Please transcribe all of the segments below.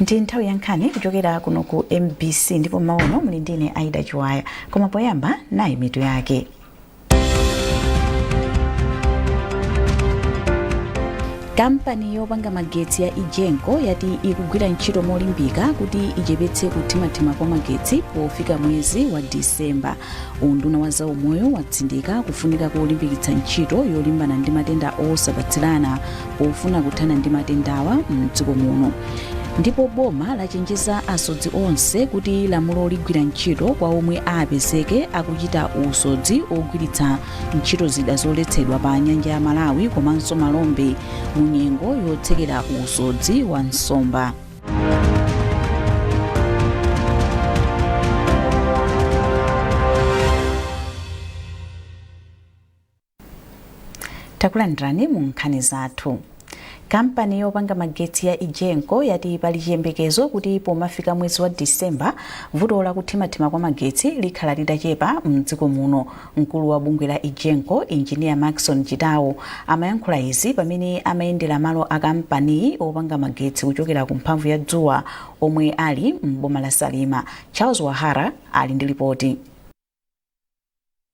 Ndi nthawi ya nkhani kuchokera kuno ku MBC, ndipo mmawa uno muli ndine Aida Chiwaya. Koma poyamba, nayi mitu yake. Kampani yopanga magetsi ya EGENCO yati ikugwira ntchito molimbika kuti ichepetse kuthimathima kwa magetsi pofika mwezi wa Disemba. Unduna wa zaumoyo watsindika kufunika kolimbikitsa ntchito yolimbana ndi matenda osapatsirana pofuna kuthana ndi matendawa mdziko muno. Ndipo boma lachenjeza asodzi onse kuti lamulo ligwira ntchito kwa omwe apezeke akuchita usodzi ogwiritsa ntchito zida zoletsedwa pa nyanja ya Malawi komanso Malombe mu nyengo yotsekera usodzi wa nsomba. Takulandirani mu nkhani zathu. Kampani yopanga magetsi ya EGENCO yati pali chiyembekezo kuti pomafika mwezi wa Disemba vuto la kuthimathima kwa magetsi likhala litachepa mdziko muno. Mkulu wa bungwe la EGENCO, Injiniya Maxon Chitawo, amayankhula izi pamene amayendera malo a kampaniyi opanga magetsi kuchokera ku mphamvu ya dzuwa omwe ali m'boma la Salima. Charles Wahara ali ndi lipoti.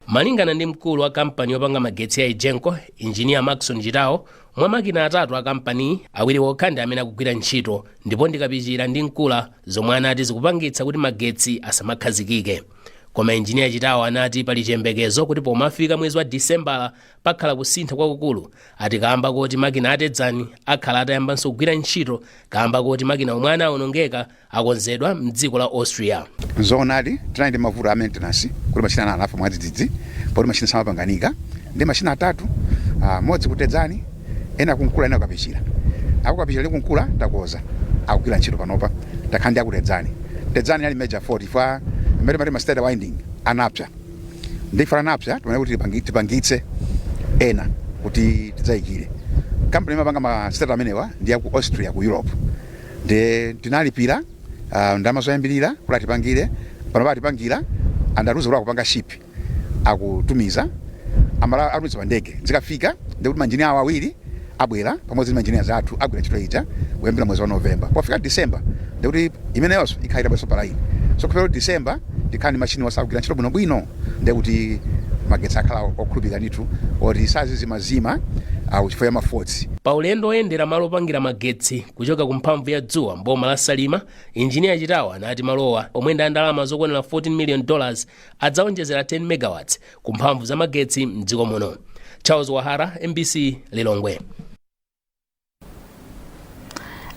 Malingana ndi mkulu wa kampani yopanga magetsi ya EGENCO, Injiniya Maxon Chitawo, mwa makina atatu a kampaniyi, awiri okha ndi amene akugwira ntchito, ndipo ndi Kapichira ndi Nkula, zomwe anati zikupangitsa kuti magetsi asamakhazikike. Koma Injiniya Chitawo anati pali chiyembekezo kuti pomafika mwezi wa Disembala pakhala kusintha kwakukulu, ati kaamba koti makina a Tedzani akhala atayambanso kugwira ntchito kaamba koti makina omwe anaonongeka akonzedwa mdziko la Austria. Nzoonadi, tinali ndi mavuto a maintenance kuti machina ena anafa mwadzidzidzi, poti machina samapanganika. Ndi machina atatu, modzi ku Tedzani, ena ku Nkula, ena ku Kapichira. Aku Kapichira ndi ku Nkula takoza, akugwira ntchito panopa. Takhala ndi aku Tedzani. Tedzani ali major fault chifukwa imene timati ma stator winding anapsa. Ndi chifukwa anapsa timaona kuti tipangitse ena kuti tidzayikire. Kampani imapanga ma stator amenewa ndi ya ku Austria, ku Europe. Ndiye tinalipira ndalama zoyambirira kuti atipangire. Panopa atipangira and atiuza kuti akupanga ship, akutumiza amala atumiza pa ndege. Zikafika ndikuti manjiniya awo awiri abwera pamodzi ndi manjiniya athu, agwira ntchito ija kuyambira mwezi wa November. Pofika December ndikuti imeneyonso ikhala itabweranso pa line. So kufika December tikhala ndi machini onse akugwira ntchito bwinobwino, ndikuti magetsi akhala okhulupirika ndithu oti sazizimazima chifukwa cha ma faults. Pa ulendo oyendera malo opangira magetsi kuchoka ku mphamvu ya dzuwa mboma la Salima, Injiniya Chitawo anati malowa, omwe ndi a ndalama zokwanira $14 million, adzaonjezera 10 megawatts ku mphamvu za magetsi mdziko muno. Charles Wahara, MBC, Lilongwe.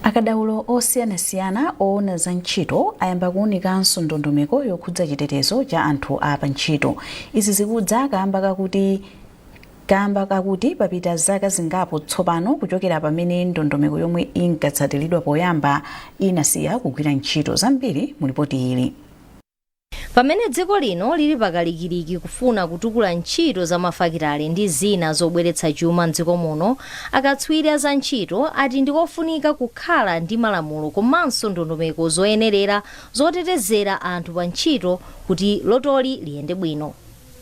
Akadaulo osiyanasiyana oona za ntchito ayamba kuunikanso ndondomeko yokhudza chitetezo cha anthu a pa ntchito. Izi zikudza kamba kakuti papita zaka zingapo tsopano kuchokera pamene ndondomeko yomwe inkatsatiridwa poyamba inasiya kugwira ntchito. Zambiri mu lipoti ili. Pamene dziko lino lili pakalikiliki kufuna kutukula ntchito za mafakitale ndi zina zobweretsa chuma mdziko muno, akatswiri a za ntchito ati ndikofunika kukhala ndi malamulo komanso ndondomeko zoyenerera zotetezera anthu pa ntchito kuti lotoli liyende bwino.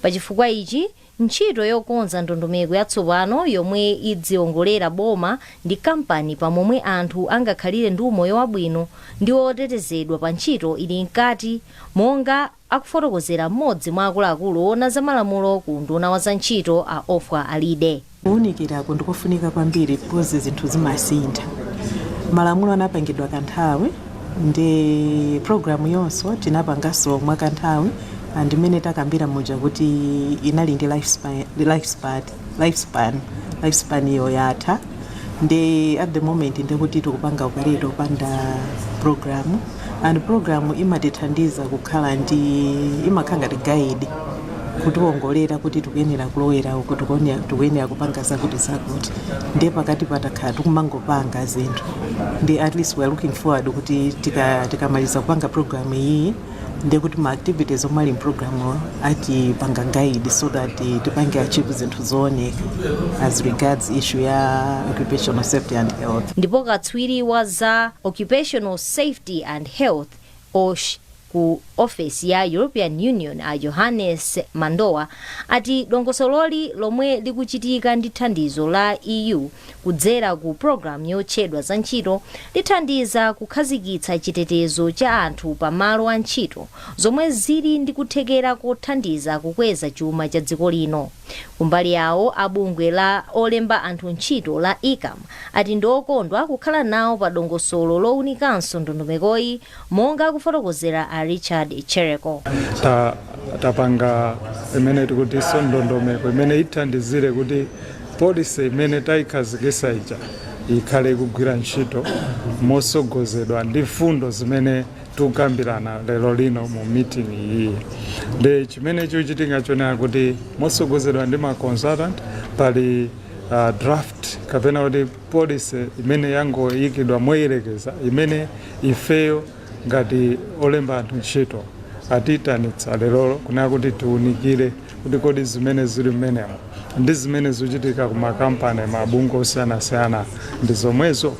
Pachifukwa ichi, ntchito yokonza ndondomeko yatsopano yomwe idziongolera boma ndi kampani pamomwe anthu angakhalire ndi umoyo wabwino ndi wotetezedwa pa ntchito ili mkati, monga akufotokozera mmodzi mwa akuluakulu oona za malamulo ku unduna wa za ntchito, a Ofwa Alide. Kuwunikirako ndikofunika kwambiri because zinthu zimasintha. Malamulo anapangidwa kanthawi, ndi program yonso tinapanganso mwakanthawi, and imene takambira muja kuti inali ndi lifespan iyo yatha. Ndi at the moment ndikuti tikupanga operate opanda program, and program imatithandiza kukhala ndi, imakhala ngati guide kutiwongolera kuti tikuyenera kulowera uku, tikuyenera kupanga zakuti zakuti. Ndiye pakati patakhala tikumangopanga zinthu, ndi at least we are looking forward kuti tikamaliza kupanga program iyi, ndiye kuti ma activities omwe ali mprogram atipanga guide so that tipange achieve zinthu zooneka as regards issue ya occupational safety and health. Ndipo katswiri wa za occupational safety and health, OSH, Ku ofesi ya European Union, a Johannes Mandowa, ati dongosololi, lomwe likuchitika ndi thandizo la EU kudzera ku programu yotchedwa za ntchito, lithandiza kukhazikitsa chitetezo cha anthu pamalo a ntchito, zomwe zili ndi kuthekera kothandiza kukweza chuma cha dziko lino. Kumbali yawo, abungwe la olemba anthu ntchito la ECAM ati ndi okondwa kukhala nawo pa dongosolo lowunikanso ndondomekoyi, monga akufotokozera a Richard Chereko. Tapanga imene tikutinso ndondomeko imene ithandizire kuti policy imene tayikhazikisa ija ikhale ikugwira ntchito mosogozedwa ndi fundo zimene tikukambirana lero lino mu meeting iyi. Ndi chimene chikuchitika chonena kuti mosogozedwa ndi ma consultant pali draft kapena kuti policy imene yangoyikidwa moyerekeza, imene ifeyo ngati olemba anthu ntchito atiyitanitsa lerolo kunena kuti tiunikire kuti kodi zimene zili mmenemo ndi zimene zikuchitika ku makampani, mabungwe osiyanasiyana ndi zomwezo.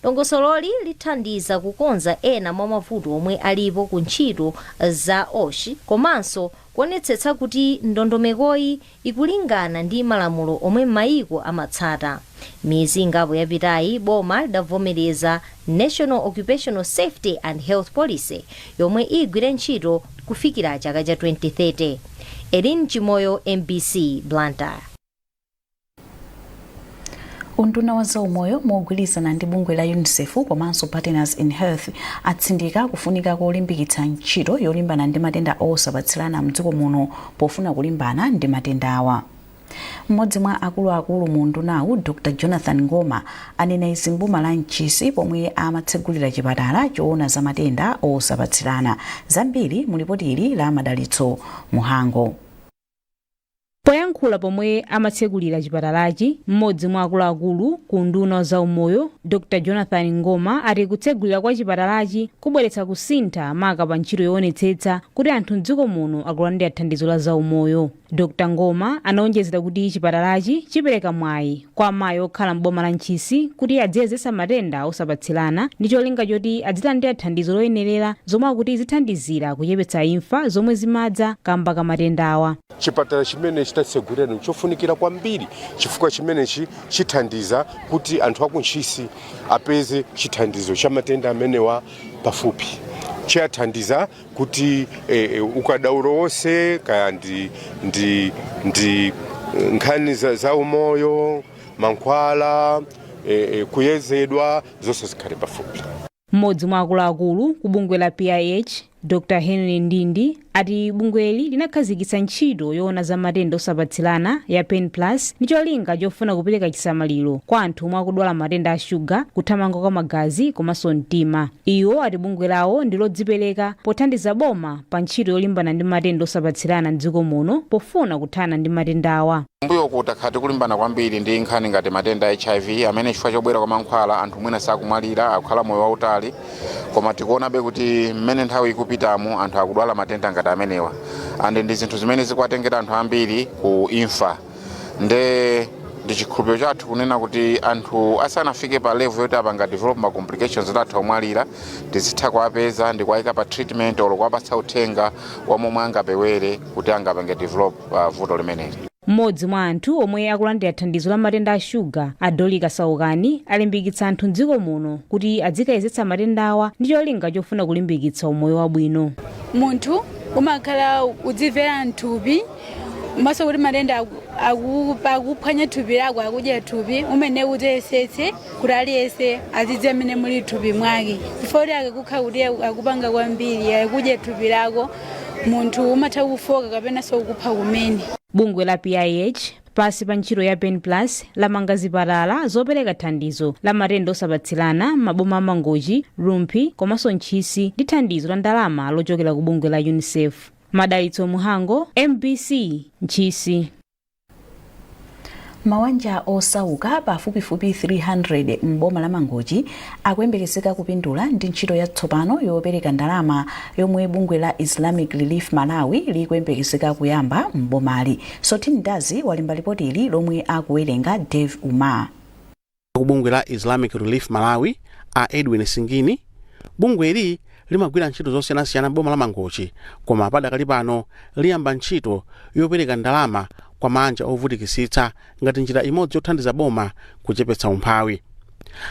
Dongosololi lithandiza kukonza ena mwa mavuto omwe alipo ku ntchito za OSH, komanso kuonetsetsa kuti ndondomekoyi ikulingana ndi malamulo omwe mayiko amatsata. Miyezi ingapo yapitayi, boma lidavomereza National Occupational Safety and Health Policy yomwe igwire ntchito kufikira chaka cha 2030. Erin Chimoyo, MBC, Blantyre. Unduna wa zaumoyo mogwirizana ndi bungwe la UNICEF komanso Partners in Health atsindika kufunika kolimbikitsa ntchito yolimbana ndi matenda osapatsirana mdziko muno pofuna kulimbana ndi matenda awa. Mmodzi mwa akuluakulu mu undunawu, Dr Jonathan Ngoma, anena izi mboma la Ntchisi pomwe amatsegulira chipatala choona za matenda osapatsirana. Zambiri mu lipoti ili la Madalitso Muhango. Poyankhula pomwe amatsegulira chipatalachi, mmodzi mwa akuluakulu ku unduna za umoyo, Dr Jonathan Ngoma, ati kutsegulira kwa chipatalachi kubweretsa kusintha, maka pa ntchito yoonetsetsa kuti anthu mdziko muno akulandira thandizo la zaumoyo. Dr Ngoma anaonjezera kuti chipatalachi chipereka mwayi kwa amayi okhala m'boma la Ntchisi kuti adziyezetsa matenda osapatsirana ndi cholinga choti adzilandira thandizo loyenerera, zomwe akuti zithandizira kuchepetsa imfa zomwe zimadza kamba ka matenda awa. Chipatala chimene chitatsegulira chofunikira kwambiri, chifukwa chimenechi chithandiza kuti anthu aku Ntchisi apeze chithandizo cha matenda amenewa pafupi. Chiyathandiza kuti ukadaulo wonse, kaya ndi nkhani za umoyo, mankhwala, kuyezedwa, zonse zikhale pafupi. Mmodzi mwa akuluakulu ku bungwe la PIH, Dr Henry Ndindi, ati bungweli linakhazikitsa ntchito yoona za matenda osapatsirana ya Pen Plus ndi cholinga chofuna kupereka chisamaliro kwa anthu omwe akudwala matenda a shuga, kuthamanga kwa magazi komanso mtima. Iwo ati bungwe lawo ndi lodzipereka pothandiza boma pa ntchito yolimbana ndi matenda osapatsirana mdziko muno pofuna kuthana ndi matenda awa. Mbuyo takhala tikulimbana kwambiri ndi nkhani ngati matenda a HIV, amene chifukwa chobwera kwa mankhwala anthu mwina sakumwalira, akukhala moyo wautali. Koma tikuonabe kuti mmene nthawi ikupitamo anthu akudwala matenda ngati amenewa, and ndi zinthu zimene zikuwatengera anthu ambiri ku imfa. Nde ndi chikhulupiriro chathu kunena kuti anthu asanafike pa level yoti apanga develop ma complications oti atha kumwalira, tizitha kuwapeza ndi kuwayika pa treatment olo kuwapatsa uthenga wa momwe angapewere kuti angapange develop vuto limeneli. Mmodzi mwa anthu omwe akulandira thandizo la matenda a shuga, a Dolika Saukani, alimbikitsa anthu mdziko muno kuti adzikayezetsa matenda awa ndi cholinga chofuna kulimbikitsa umoyo wabwino. Munthu umakhala udzimvera mthupi, maso kuti matenda akuphwanya thupi lako, akudya thupi, umene udziyesetse kuti aliyense azidziwa mmene muli thupi mwake, chifukwa kuti akakukha kuti akupanga kwambiri, akudya thupi lako, munthu umatha kufoka kapenanso kukupha kumene. Bungwe la PIH pasi pa ntchito ya Pen Plus lamanga zipatala zopereka thandizo la matenda osapatsirana m'maboma a Mangochi, Rumphi komanso Ntchisi ndi thandizo la ndalama lochokera ku bungwe la UNICEF. Madalitso Muhango, MBC, Ntchisi. Mawanja osauka pafupifupi 300 m'boma la Mangochi akuyembekezeka kupindula ndi ntchito yatsopano yopereka ndalama yomwe bungwe la Islamic Relief Malawi likuyembekezeka kuyamba m'bomali. Sotin Dazi walemba lipoti ili lomwe akuwerenga Dave Umar. Ku bungwe la Islamic Relief Malawi, a Edwin Singini, bungweli limagwira ntchito zosiyanasiyana m'boma la Mangochi, koma padakali pano liyamba ntchito yopereka ndalama kwa mabanja ovutikitsitsa ngati njira imodzi yothandiza boma kuchepetsa umphawi.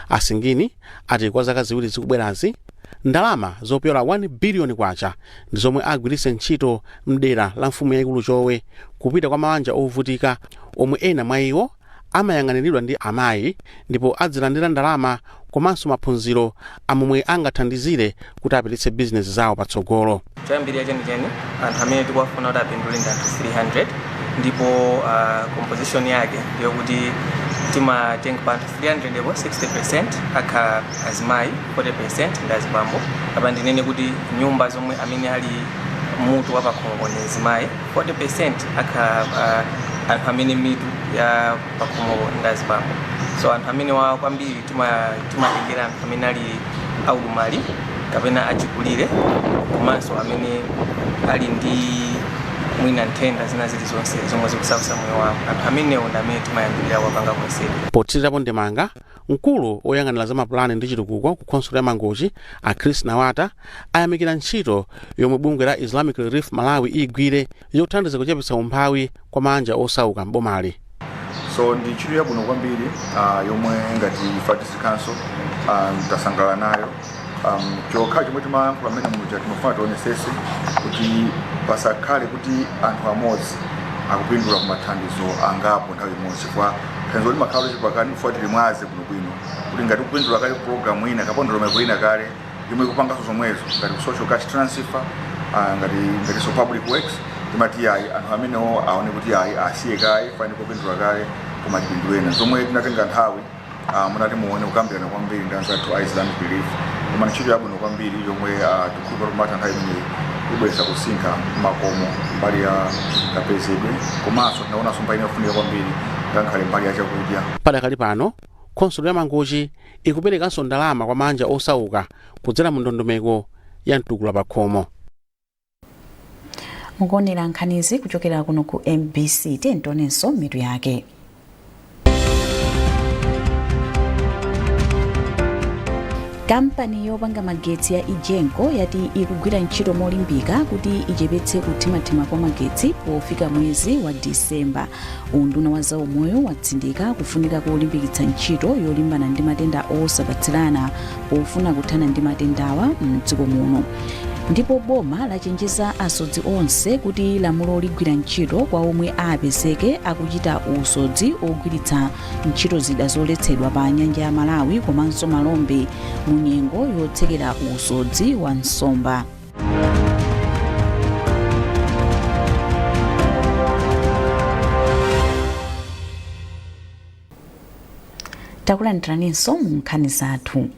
A Singini ati kwa zaka 2 zikubwerazi, ndalama zopyola 1 biliyoni kwacha ndi zomwe agwiritse ntchito mdera la mfumu yayikulu Chowe kupita kwa mabanja ovutika omwe ena mwa iwo amayang'aniridwa ndi amayi, ndipo adzilandira ndalama komanso maphunziro amomwe angathandizire kuti apititse bizinesi zawo patsogolo. Choyambirira chenicheni, anthu amene tikuwafuna kuti apindule ndi anthu 300, ndipo composition yake ndiyokuti timatenga pa anthu 300 ndipo 60% akhala azimayi, 40% ndi azibambo. Apa ndinene kuti nyumba zomwe amene ali mutu wa pakhomo ndi azimayi, 40% akhala anthu amene mitu ya pakhomo ndi azibambo. So anthu amene wa kwambiri timatengera anthu amene ali aulumali kapena achikulire, komanso amene ali ndi mwina nthenda zina zilizonse zomwe zikusautsa moyo wawo. Anthu amenewo ndi amene timayambirira kuwapanga consider. Potsirirapo ndemanga, mkulu woyang'anira za mapulani ndi chitukuko ku khonsolo ya Mangochi, a Chris Nawata, ayamikira ntchito yomwe bungwe la Islamic Relief Malawi igwire yothandiza kuchepetsa umphawi kwa mabanja osauka m'bomali. So ndi ntchito yabwino kwambiri yomwe ngati ife district council tasangalala nayo. Chokha chomwe timayankhula mmene muja, timafuna tionesese kuti pasakhale kuti anthu amodzi akupindula ku mathandizo angapo nthawi imodzi, chifukwa thandizo limakhala lochepa. Chifukwa tilimwaze bwinobwino kuti ngati kupindula kale program ina kapena ndondomeko ina kale yomwe ikupanganso zomwezo, ngati ku social cash transfer, ngatinso public works, timati ayi, anthu amenewo aone kuti ayi, asiye kaye fani kupindula kale, koma tipindule ena. Zomwe tinatenga nthawi, munati muone kukambirana kwambiri ndi anzathu a Islamic Relief, koma ntchito yabwino kwambiri yomwe tikukhulupirira kuti matha nthawi imeneyi ibweretsa kusintha makomo mbali ya kapezedwe, komanso tinaonanso mbali inofunika kwambiri ngakhale mbali ya chakudya. Padakali pano khonsolo ya Mangochi ikuperekanso ndalama kwa mabanja osauka kudzera mu ndondomeko ya mtukula pakhomo. Mukuonera nkhanizi kuchokera kuno ku MBC. Tionenso mitu yake. Kampani yopanga magetsi ya EGENCO yati ikugwira ntchito molimbika kuti ichepetse kuthimathima kwa magetsi pofika mwezi wa Disemba. Unduna wa zaumoyo watsindika kufunika kolimbikitsa ntchito yolimbana ndi matenda osapatsirana pofuna kuthana ndi matendawa mdziko muno. Ndipo boma lachenjeza asodzi onse kuti lamulo ligwira ntchito kwa omwe apezeke akuchita usodzi ogwiritsa ntchito zida zoletsedwa pa nyanja ya Malawi komanso Malombe mu nyengo yotsekera usodzi wa nsomba. Takulandiraninso mu nkhani zathu.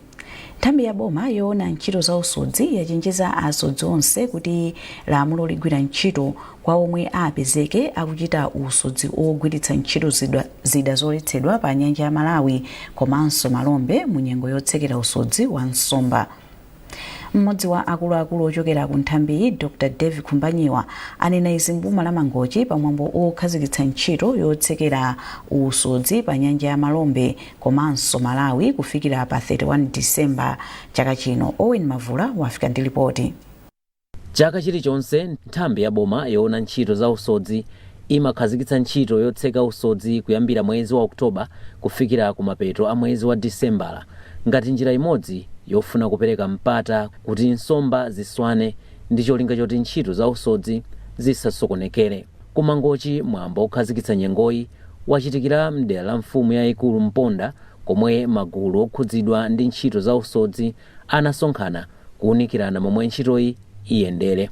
Nthambi ya boma yoona ntchito za usodzi yachenjeza asodzi onse kuti lamulo ligwira ntchito kwa omwe apezeke akuchita usodzi ogwiritsa ntchito zida zoletsedwa pa nyanja ya Malawi komanso Malombe mu nyengo yotsekera usodzi wa nsomba. Mmodzi wa akuluakulu ochokera ku nthambiyi, Dr Dave Khumbanyiwa, anena izi m'boma la Mangochi pamwambo okhazikitsa ntchito yotsekera usodzi pa nyanja ya Malombe komanso Malawi kufikira pa 31 Disemba chaka chino. Owen Mavula wafika ndi lipoti. Chaka chilichonse nthambi ya boma yoona ntchito za usodzi imakhazikitsa ntchito yotseka usodzi kuyambira mwezi wa October kufikira kumapeto a mwezi wa Disembala ngati njira imodzi yofuna kupereka mpata kuti nsomba ziswane ndi cholinga choti ntchito za usodzi zisasokonekere. Ku Mangochi, mwambo okhazikitsa nyengoyi wachitikira mdera la mfumu yayikulu Mponda komwe magulu okhudzidwa ndi ntchito za usodzi anasonkhana kuunikirana momwe ntchitoyi iyendere.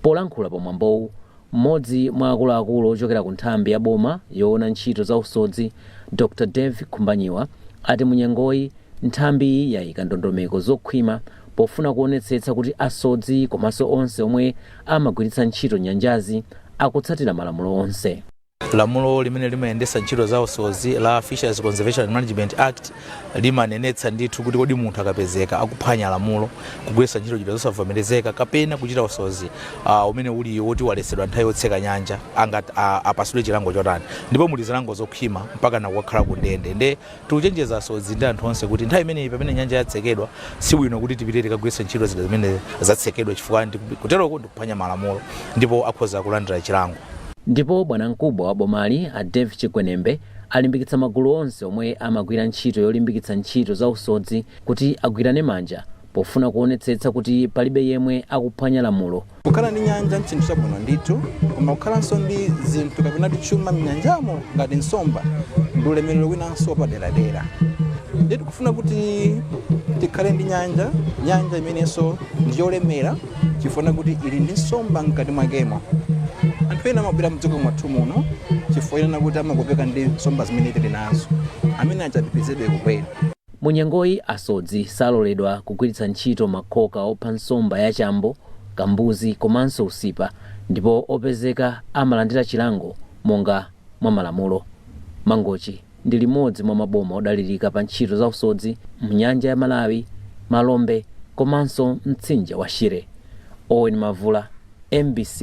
Polankhula pa mwambowu, mmodzi mwa akuluakulu ochokera ku nthambi ya boma yoona ntchito za usodzi, Dr Dave Khumbanyiwa, ati munyengoyi nthambiyi yayika ndondomeko zokhwima pofuna kuonetsetsa kuti asodzi komanso onse omwe amagwiritsa ntchito nyanjazi akutsatira malamulo onse. Lamulo limene limayendetsa ntchito za usodzi la Fisheries Conservation and Management Act limanenetsa ndithu kuti kodi munthu akapezeka akuphwanya lamulo, kugwiritsa ntchito chida zosavomerezeka kapena kuchita usodzi umene uli woti waletsedwa nthawi yotseka nyanja, angati apasidwe chilango chotani, ndipo muli zilango zokhwima mpaka nakukakhala ku ndende. Nde tikuchenjeza asodzi ndi anthu onse kuti nthawi imeneyi pamene nyanja yatsekedwa, sibwino kuti tipite tikagwiritse ntchito zida zimene zatsekedwa, chifukwa kuteroko ndikuphwanya malamulo ndipo akhoza kulandira chilango. Ndipo bwanamkubwa wa bomali a Dave Chigwenembe alimbikitsa magulu onse omwe amagwira ntchito yolimbikitsa ntchito za usodzi kuti agwirane manja pofuna kuonetsetsa kuti palibe yemwe akuphwanya lamulo. Kukhala ndi nyanja nchinthu chabwino ndithu, koma kukhalanso ndi zinthu kapena chuma mnyanjamo ngati nsomba ndi ulemerero winanso wapaderadera. Ndiye tikufuna kuti tikhale ndi nyanja, nyanja imenenso ndi yolemera chifukwa kuti ili ndi nsomba mkati mwakemo. Anthu ena amabwera mdziko mwathu muno chifukwa ena kuti amakopeka ndi nsomba zimene tili nazo, amene achapitizidwe kubwera. Mu nyengoyi asodzi saloledwa kugwiritsa ntchito makhoka opha nsomba ya chambo, kambuzi komanso usipa, ndipo opezeka amalandira chilango monga mwa malamulo. Mangochi ndi limodzi mwa maboma odalirika pa ntchito za usodzi mnyanja ya Malawi, Malombe komanso mtsinje wa Shire. Owen Mavula, MBC.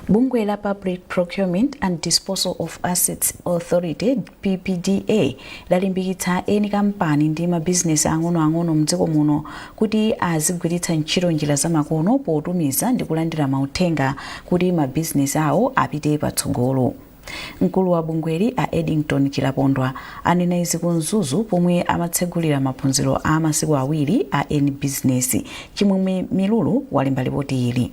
Bungwe la Public Procurement and Disposal of Assets Authority, PPDA, lalimbikitsa eni kampani ndi mabizinesi ang'onoang'ono mdziko muno kuti azigwiritsa ntchito njira zamakono potumiza ndi kulandira mauthenga kuti mabizinesi awo apite patsogolo. Mkulu wa bungweli a Eddington Chilapondwa anena izi ku Mzuzu pomwe amatsegulira maphunziro a masiku 2 a eni bizinesi. Chimwemwe Milulu walemba ripoti ili.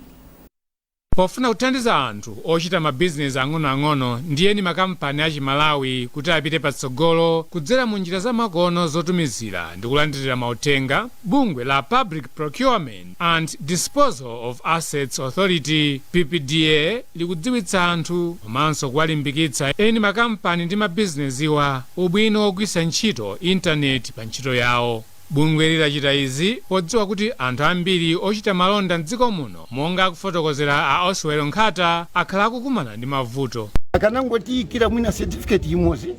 Pofuna kuthandiza anthu ochita mabizinesi ang'onoang'ono ndi eni makampani achimalawi kuti apite patsogolo kudzera mu njira zamakono zotumizira ndi kulandirira mauthenga, bungwe la Public Procurement and Disposal of Assets Authority, PPDA, likudziwitsa anthu komanso kuwalimbikitsa eni makampani ndi mabizinesiwa ubwino wogwiritsa ntchito intaneti pa ntchito yawo. Bungwe lilachita izi podziwa kuti anthu ambiri ochita malonda mdziko muno, monga akufotokozera a Oswell Nkhata, akhala akukumana ndi mavuto. Akanangotiyikira mwina certificate imodzi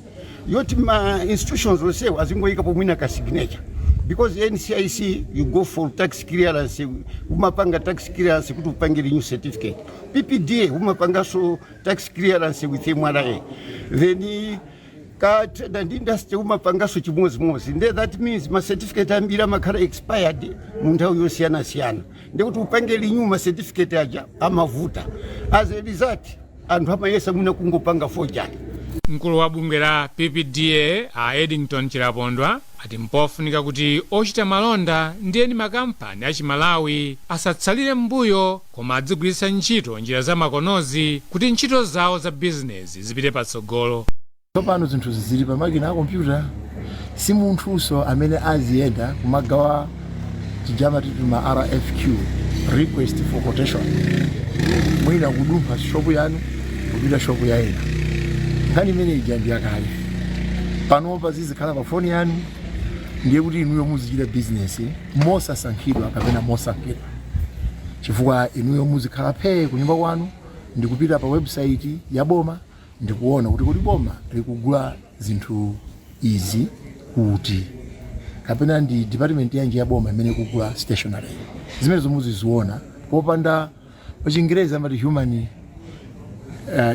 yoti ma institutions onsewo azingoyikapo mwina ka signature, because NCIC, you go for tax clearance, umapanga tax clearance kuti upange renew certificate. PPDA umapanganso tax clearance with MRA. Then ka Trade and Industry umapanganso chimodzimodzi. Nde that means ma certificate ambiri amakhala expired mu nthawi yosiyanasiyana, ndekuti upange renew ma certificate aja amavuta. As a result, anthu amayesa mwina kungopanga forgery. Mkulu wa bungwe la PPDA a Eddington Chilapondwa ati mpofunika kuti ochita malonda ndi eni makampani achimalawi asatsalire m'mbuyo, koma adzigwiritsa ntchito njira zamakonozi kuti ntchito zawo za bizinesi zipite patsogolo. Tsopano zinthu zili pa makina a kompyuta, si munthunso amene aziyenda kumagawa tijama titi ma RFQ, request for quotation, mwina kudumpha shopu yanu kupita shopu ya ena. Nkhani imene ija ndi yakale. Panopa zizikhala pa foni yanu, ndiye kuti inuyo muzichita bizinesi mosasankhidwa kapena mosankhidwa, chifukwa inuyo muzikhala phee kunyumba kwanu ndikupita pa website ya boma ndikuona kuti kodi boma likugula zinthu izi kuti, kapena ndi department yanji ya boma imene ikugula stationery. Zimenezo muziziona popanda, pachingerezi amati human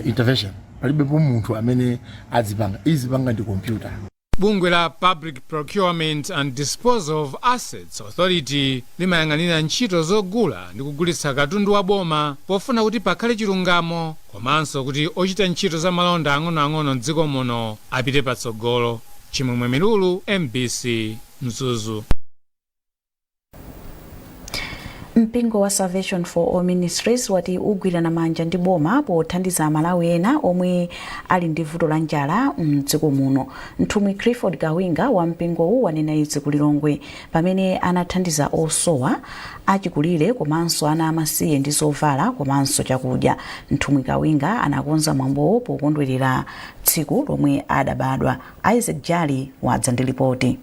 intervention, palibepo munthu amene adzipanga, izipanga ndi kompyuta. Bungwe la Public Procurement and Disposal of Assets Authority limayang'anira ntchito zogula ndi kugulitsa katundu wa boma pofuna kuti pakhale chilungamo komanso kuti ochita ntchito za malonda ang'onoang'ono mdziko muno apite patsogolo. Chimwemwe Milulu, MBC, Mzuzu. Mpingo wa Salvation for All Ministries wati ugwirana manja ndi boma pothandiza Amalawi ena omwe ali ndi vuto la njala mdziko muno. Mthumwi Clifford Kawinga wa mpingowu wanena izi ku Lilongwe pamene anathandiza osowa, achikulire komanso ana amasiye ndi zovala komanso chakudya. Mthumwi Kawinga anakonza mwambowo pokondwerera tsiku lomwe adabadwa. Isaac Jali wadza ndi lipoti.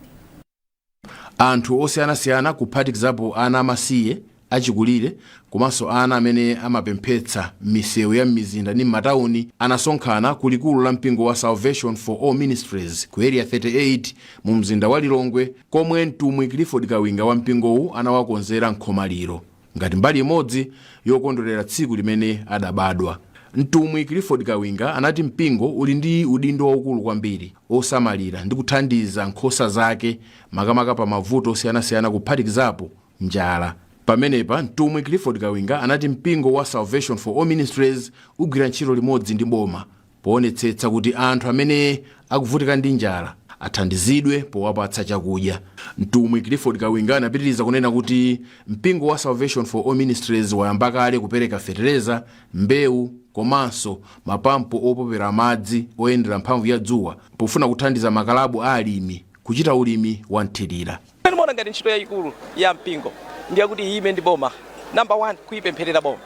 Anthu osiyanasiyana, kuphatikizapo ana amasiye, Achikulire komanso ana amene amapemphetsa m'misewu ya m'mizinda ndi m'matawuni anasonkhana ku likulu la mpingo wa Salvation for All Ministries ku Area 38 mu mzinda wa Lilongwe, komwe mtumwi Clifford Kawinga wa mpingowu anawakonzera nkhomaliro ngati mbali imodzi yokondwerera tsiku limene adabadwa. Mtumwi Clifford Kawinga anati mpingo uli ndi udindo waukulu kwambiri osamalira ndi kuthandiza nkhosa zake, makamaka pa mavuto osiyanasiyana, kuphatikizapo njala. Pamenepa mtumwi Clifford Kawinga anati mpingo wa Salvation for All Ministries ugwira ntchito limodzi ndi boma poonetsetsa kuti anthu amene akuvutika ndi njala athandizidwe powapatsa chakudya. Mtumwi Clifford Kawinga anapitiriza kunena kuti mpingo wa Salvation for All Ministries wayamba kale kupereka fetereza, mbewu komanso mapampo opopera madzi oyendera mphamvu ya dzuwa pofuna kuthandiza makalabu a alimi kuchita ulimi wa mthirira. Ndimaona ngati ntchito yayikulu ya mpingo ndiyakuti iyime ndi boma. Number one, kuyipempherera boma,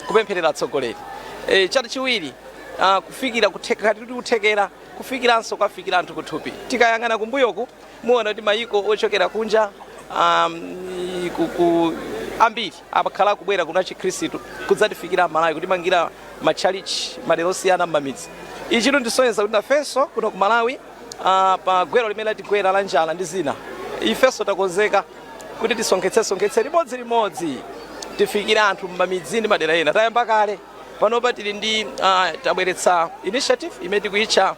kupempherera atsogoleri. Chachiwiri, kufikira kutheka kuti kuthekera kufikiranso kwafikira anthu kuthupi. Tikayang'ana kumbuyoku muona kuti mayiko ochokera kunja ambiri amakhala kubwera kuno achikhristu kudzatifikira Malawi, kutimangira matchalichi madera osiyana m'mamidzi. Ichi ndisonyeza kuti nafenso kuno ku Malawi, pa gwero limene latigwera la njala ndi zina, ifenso takonzeka kuti tisonkhetse limodzi limodzi, tifikire anthu m'mamidzi ndi madera ena. Tayamba kale. Panopa tili ndi tabweretsa initiative imene tikuyitcha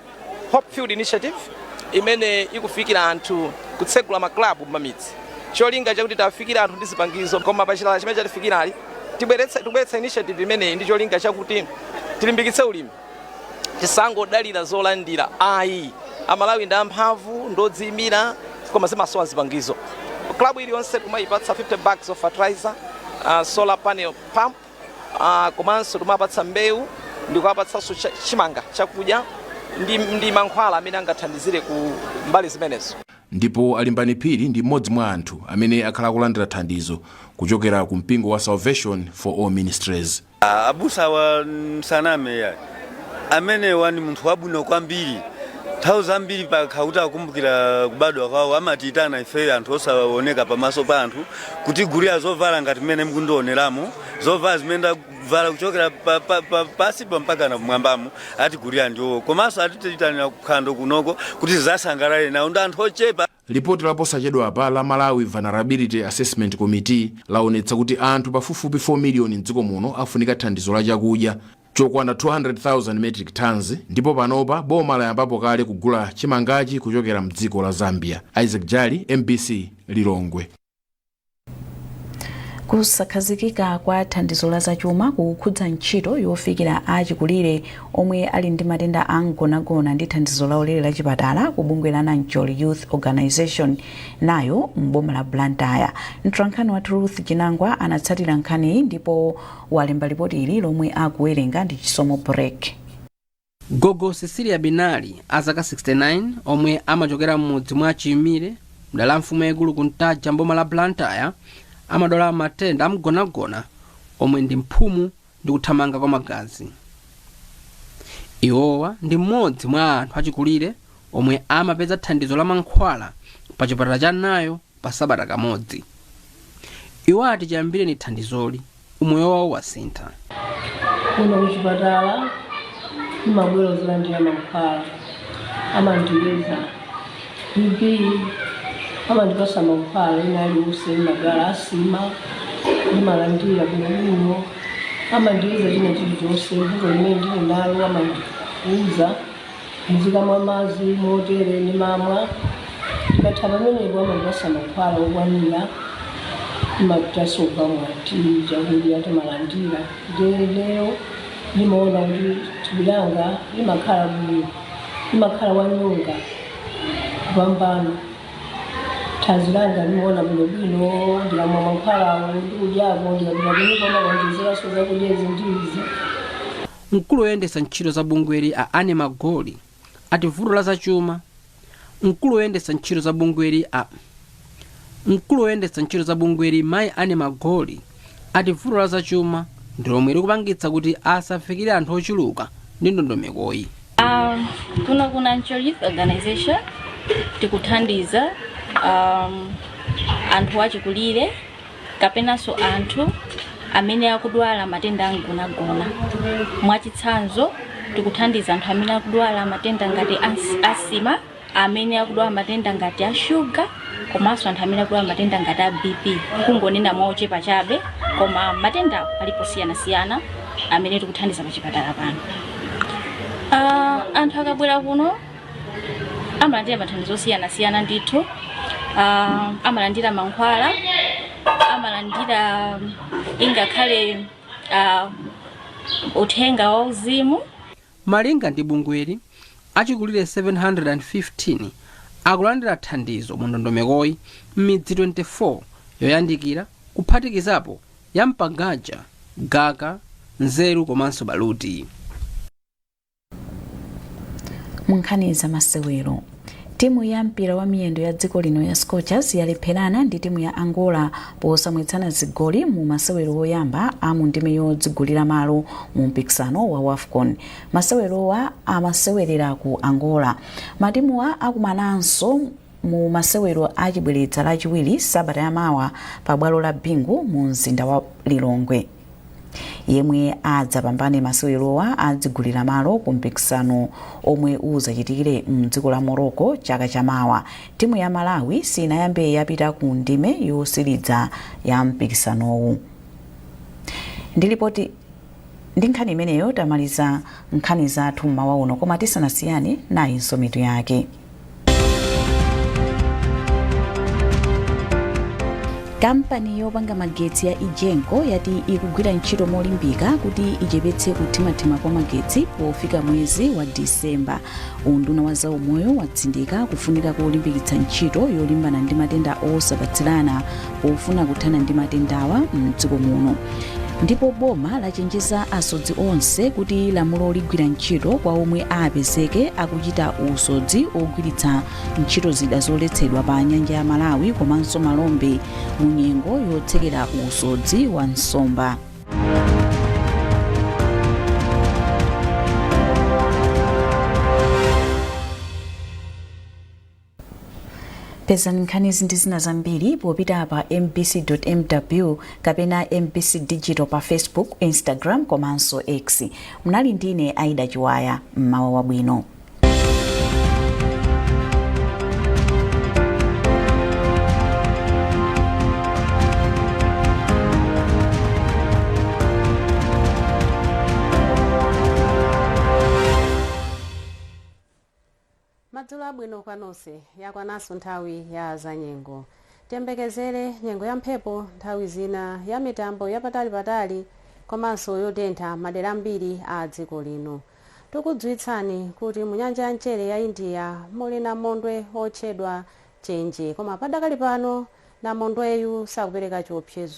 Hope Field Initiative, imene ikufikira anthu, kutsegula maklabu m'mamidzi, cholinga chakuti tafikire anthu ndi zipangizo. Koma pachilala chimene chatifikirali, tibweretsa initiative imeneyi ndi cholinga chakuti tilimbikitse ulimi, tisangodalira zolandira ayi. Amalawi ndi amphamvu, ndodziyimira, koma zimasowa zipangizo. Club iliyonse timayipatsa 50 bags of fertilizer, solar panel pump, komanso timapatsa mbewu ndikuwapatsanso chimanga, chakudya ndi mankhwala amene angathandizire ku mbali zimenezo. Ndipo Alimbani Phiri ndi mmodzi mwa anthu amene akhala akulandira thandizo kuchokera ku mpingo wa Salvation for All Ministries. Abusa wa saname ya amenewa ni munthu wabwino kwambiri. Nthawi zambiri pakhakuti akumbukira kubadwa kwawo, amatiyitana ifeyo anthu osaoneka pamaso pa anthu kutigulira zovala ngati mmene mukundioneramo. Zovala zimene ndavala kuchokera pasi pa mpaka na kumwambamo atigulira ndiwo, komanso atitiyitanira kuphwando kunoko kuti zizasangalale nawo ndi anthu ochepa. Lipoti la posachedwapa la Malawi Vulnerability Assessment Committee laonetsa kuti anthu pafupifupi 4 miliyoni mdziko muno afunika thandizo la chakudya chokwana 200,000 metric tons, ndipo panopa boma layambapo kale kugula chimangachi kuchokera mdziko la Zambia. Isaac Jali, MBC, Lilongwe. Kusakhazikika kwa thandizo la zachuma kukukhudza ntchito yofikira achikulire omwe ali ndi matenda a mgonagona ndi thandizo laulere la chipatala ku bungwe la Nancholi Youth Organization nayo m'boma la Blantyre. Mtolankhani wathu Ruth Chinangwa anatsatira nkhaniyi ndipo walemba ripoti ili lomwe akuwerenga ndi Chisomo Break. Gogo Cecilia Binali, a zaka 69, omwe amachokera m'mudzi mwa Chiyimire mdala la mfumu yaikulu Kuntaja mboma la Blantyre, amadwala matenda amgonagona omwe ndi mphumu ndi kuthamanga kwa magazi. Iwowa ndi mmodzi mwa anthu achikulire omwe amapeza thandizo la mankhwala pa chipatala cha Nayo pa sabata kamodzi. Iwo ati chiyambireni thandizoli, umoyo wawo wasintha. Kuno kuchipatala ndimabwera kuzalandira mankhwala, amandiyeza BP, amandipasa mankhwala ena aliwonse. Ndimadwala asima, ndimalandira bwinobwino. Amandiyeza china chilichonse, vuto limene ndili nalo amandiuza, muzikamwa madzi motere, ndimamwa. Ndikatha pamenepo amandipasa mankhwala okwanira, ndimapitanso kukamwa tiyi, chakudya timalandira. Ndiye ndimaona kuti thupi langa limakhala bwino, limakhala wanyonga kupambana. Thanzi langa limaona bwinobwino ndikamwa mankhwalawo ndikudyako, ndikapita kunyumba amakonzezeranso zakudya izi ndi izi. Mkulu woyendetsa ntchito za bungweli a Ane Magoli ati vuto la zachuma mkulu woyendetsa ntchito za bungweli a mkulu woyendetsa ntchito za bungweli mayi Ane Magoli ati vuto la zachuma ndi lomwe likupangitsa kuti asafikire anthu ochuluka ndi ndondomekoyi. Kuno ku Nancholi Youth Organization tikuthandiza anthu achikulire. Kapenanso anthu amene akudwala matenda amgonagona. Mwachitsanzo, tikuthandiza anthu amene akudwala matenda ngati asima, amene akudwala matenda ngati a shuga, komanso anthu amene akudwala matenda ngati a BP, kungonena mwaochepa chabe, koma matendawo alipo siyanasiyana amene tikuthandiza pa chipatala pano. Anthu akabwera kuno amalandira mathandizo osiyanasiyana ndithu. Amalandira mankhwala, amalandira ingakhale uthenga wa uzimu. Malinga ndi bungweli, achikulire 715 akulandira thandizo mu ndondomekoyi m'midzi 24 yoyandikira, kuphatikizapo ya Mpagaja, Gaka, Nzeru komanso Baluti. Mu nkhani za masewero, timu ya mpira wa miyendo ya dziko lino ya Scorchers yalepherana ndi timu ya Angola posamwetsana zigoli mu masewero oyamba a mu ndime yodzigulira malo mu mpikisano wa WAFCON. Masewerowa amasewerera ku Angola. Matimuwa akumananso mu masewero achibwereza Lachiwiri sabata yamawa pa bwalo la Bingu mu mzinda wa Lilongwe. Yemwe adzapambane masewerowa adzigulira malo ku mpikisano omwe uzachitikire mdziko la Morocco chaka chamawa. Timu ya Malawi sinayambe yapita ku ndime yosiriza ya mpikisanowu. Ndilipoti ndi nkhani imeneyo tamaliza nkhani zathu mmawa uno, koma tisanasiyane, nayinso mitu yake. Kampani yopanga magetsi ya EGENCO yati ikugwira ntchito molimbika kuti ichepetse kuthimathima kwa magetsi pofika mwezi wa Disemba. Unduna wa zaumoyo watsindika kufunika kolimbikitsa ntchito yolimbana ndi matenda osapatsirana pofuna kuthana ndi matendawa mdziko muno. Ndipo boma lachenjeza asodzi onse kuti lamulo ligwira ntchito kwa omwe apezeke akuchita usodzi ogwiritsa ntchito zida zoletsedwa pa nyanja ya Malawi komanso Malombe mu nyengo yotsekera usodzi wa nsomba. Pezani nkhanizi ndi zina zambiri popita pa mbc.mw kapena MBC Digital pa Facebook, Instagram komanso X. Munali ndine Aida Chiwaya. Mmawa wabwino. Madzulo abwino kwa nonse. Yakwananso nthawi ya zanyengo. Tiyembekezere nyengo ya mphepo, nthawi zina ya mitambo yapatalipatali komanso yotentha madera ambiri a dziko lino. Tikudziwitsani kuti mu nyanja ya mchere ya India muli namondwe otchedwa Chenje, koma padakali pano namondweyu sakupereka chiopsezo.